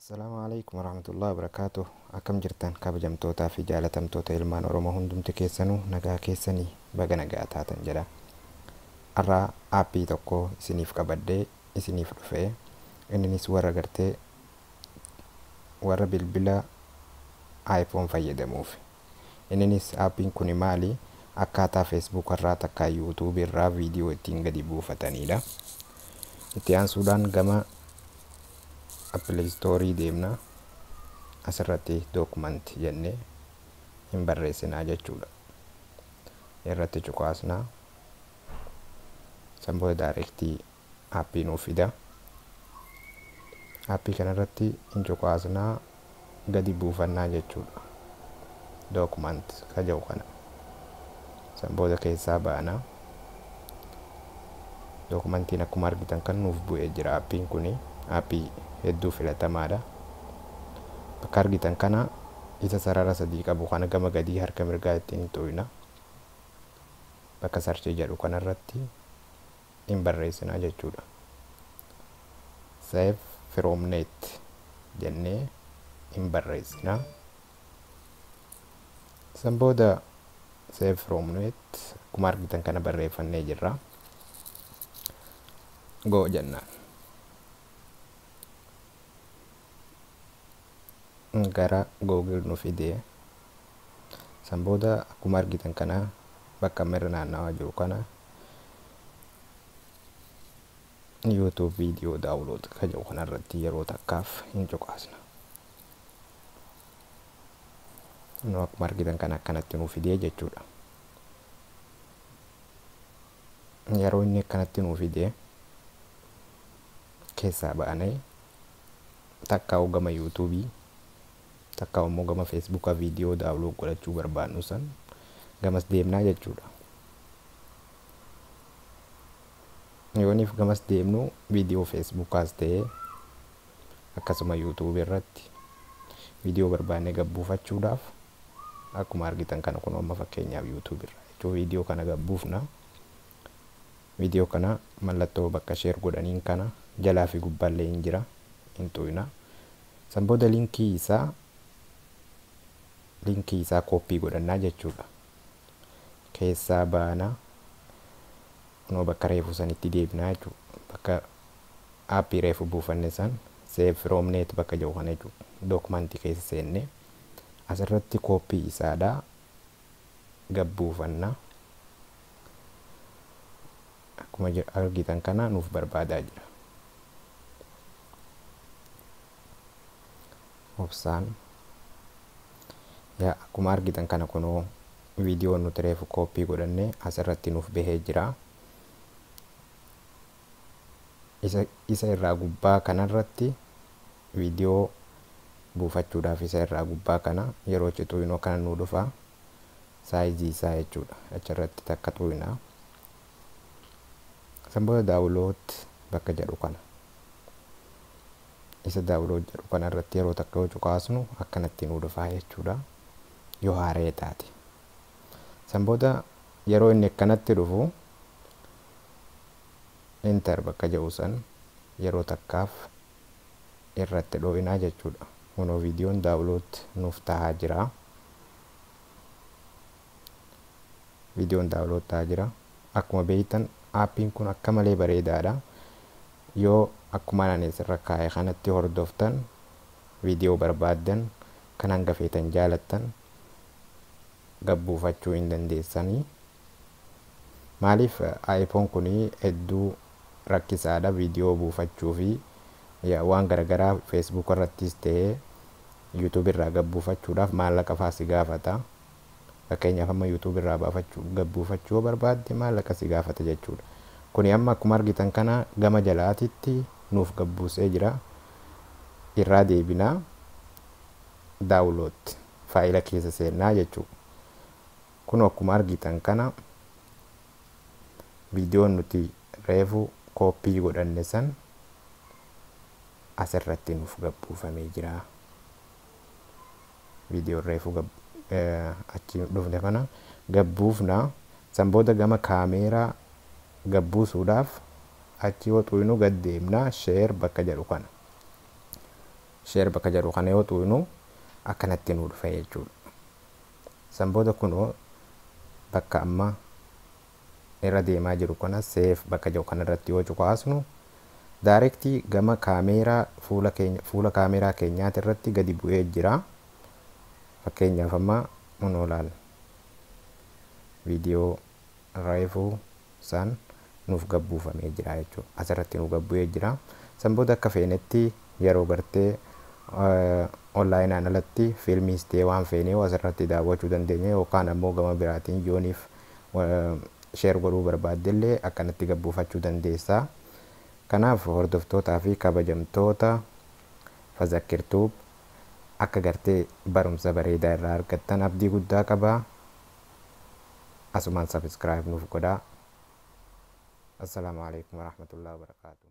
Assalaamu alaikum warahmatullahi wabarakaatuh. Akkam jirtan kabajamtootaa fi jaalatamtoota ilmaan Oromoo hundumti keessanuu nagaa keessanii baga nagaa taatan jedha. Har'a aappii tokko isiniif qabadhee isiniif dhufee inninis warra gartee warra bilbila iPhone fayyadamuuf. Inninis aappiin kun maali? Akkaataa Facebook irraa takkaa YouTube irraa viidiyoo ittiin gadi buufatanidha. Itti aansuudhaan gama Play Store deemna. Asirratti dookumanti jennee hin barreessinaa jechuudha. Irratti cuqaasnaa. San booda daayirektii aappii nuuf fida. Aappii kanarratti hin cuqaasnaa gadi buufannaa jechuudha. Dookumanti ka jedhu kana. San booda keessaa baana. Dookumantiin akkuma argitan kan nuuf bu'ee jira aappiin kuni aappii hedduu filatamaadha. Bakka argitan kana isa sarara sadii qabu kana gama gadii harka mirgaa ittiin xuqina. Bakka sarchii jedhu kanarratti hin barreessinaa jechuudha. Save from net jennee hin barreessinaa. San booda save from net akkuma argitan kana barreeffannee jirra. Go jennaan. Gara Google nu fidee san booda akkuma argitan kana bakka mirra naannawaa jiru kana YouTube video download ka jedhu kanarratti yeroo takkaaf hin cuqaasna. Nu akkuma argitan kana akkanatti nu fidee jechuudha. Yeroo inni akkanatti nu fidee keessaa ba'anee takkaa gama YouTube takkaa immoo gama Facebookaa viidiyoo daawunlood godhachuu barbaannu san gamas deemnaa jechuudha. Yooniif gamas deemnu viidiyoo Facebookaas ta'ee akkasuma YouTube irratti viidiyoo barbaanne gabbuufachuudhaaf akkuma argitan kana kun amma fakkeenyaaf YouTube irra jechuun viidiyoo kana gabbuufna. Viidiyoo kana mallattoo bakka sheer godhaniin kana jalaa fi gubbaallee hin jira hin xuqina. San booda linkii isaa kooppii godhannaa jechuudha. Keessaa baana kunoo bakka reefu sanitti deebinaa jechuudha. Bakka aappii reefu buufanne san save from net bakka jedhu kana jechuudha. Dookumantii keessa seenne asirratti kooppii isaadhaa gabbuufanna. Akkuma argitan kana nuuf barbaadaa jira. Obsaan yaa akkuma argitan kana kunoo viidiyoon nuti reefu kooppii godhanne asirratti nuuf bahee jira. Isa irraa gubbaa kanarratti viidiyoo buufachuudhaaf isa irraa gubbaa kana yeroo xuqinu kana nu dhufa saayizii isaa jechuudha. Achirratti takka xuqina. San booda daawunlood bakka jedhu kana. Isa daawunlood jedhu kanarratti yeroo takka yoo cuqaasnu akkanatti nu dhufa jechuudha. Yoo haaree taate. San booda yeroo inni akkanatti dhufu enter bakka jedhu san yeroo takkaaf irratti dho'inaa jechuudha. Kunoo viidiyoon daawunlood nuuf tahaa jira. Viidiyoon daawunlood tahaa jira. Akkuma beektan aappiin kun akka malee bareedaadha. Yoo akkuma ani asirra kaa'e kanatti hordoftan viidiyoo barbaaddan kan hanga feetan jaalattan gabbuufachuu hin dandeessanii. Maaliif iPhone kun hedduu rakkisaadha viidiyoo buufachuu fi waan garaagaraa Facebook irrattis ta'ee YouTube irraa gabbuufachuudhaaf maallaqa fa'aa si gaafata. Fakkeenyaaf amma YouTube irraa gabbuufachuu yoo barbaadde maallaqa si gaafata jechuudha. Kuni amma akkuma argitan kana gama jalaatitti nuuf gabbuusee jira. Irraa deebinaa daawunlood faayila keessa seennaa jechuudha. Kun akkuma argitan kana viidiyoon nuti reefu kooppii godhanne san asirratti nuuf gabbuufamee jira. Viidiyoon reefu achi dhufne kana gabbuufna. San booda gama kaameeraa gabbuusuudhaaf achi yoo xuqinu gad deemna sheer bakka jedhu kana. Share bakka jedhu kana yoo tuqnu akkanatti nuu dhufa jechuudha. San booda kunoo bakka amma irra deemaa jiru kana save bakka jedhu kanarratti yoo cuqaasnu, direct gama kaameeraa fuula keenya, fuula kaameeraa keenyaati irratti gadi bu'ee jira. Fakkeenyaaf amma kunoo laal, viidiyoo reefuu san nuuf gabbuufamee jira jechuudha. Asirratti nuuf gabbu'ee jira. San booda akka feenetti yeroo gartee onlaayinaan alatti fiilmiis ta'ee waan feenee asirratti daawwachuu dandeenya, yookaan ammoo gama biraatiin yooniif share godhuu barbaaddellee akkanatti gabbuufachuu dandeessa. Kanaaf hordoftootaa fi kabajamtoota Fazakkirtuub, akka gartee barumsa bareedaa irraa argattan abdii guddaa qaba. Asumaan subscribe nuuf godhaa. Assalaamu alaikum warahmatullahi wabarakaatuh.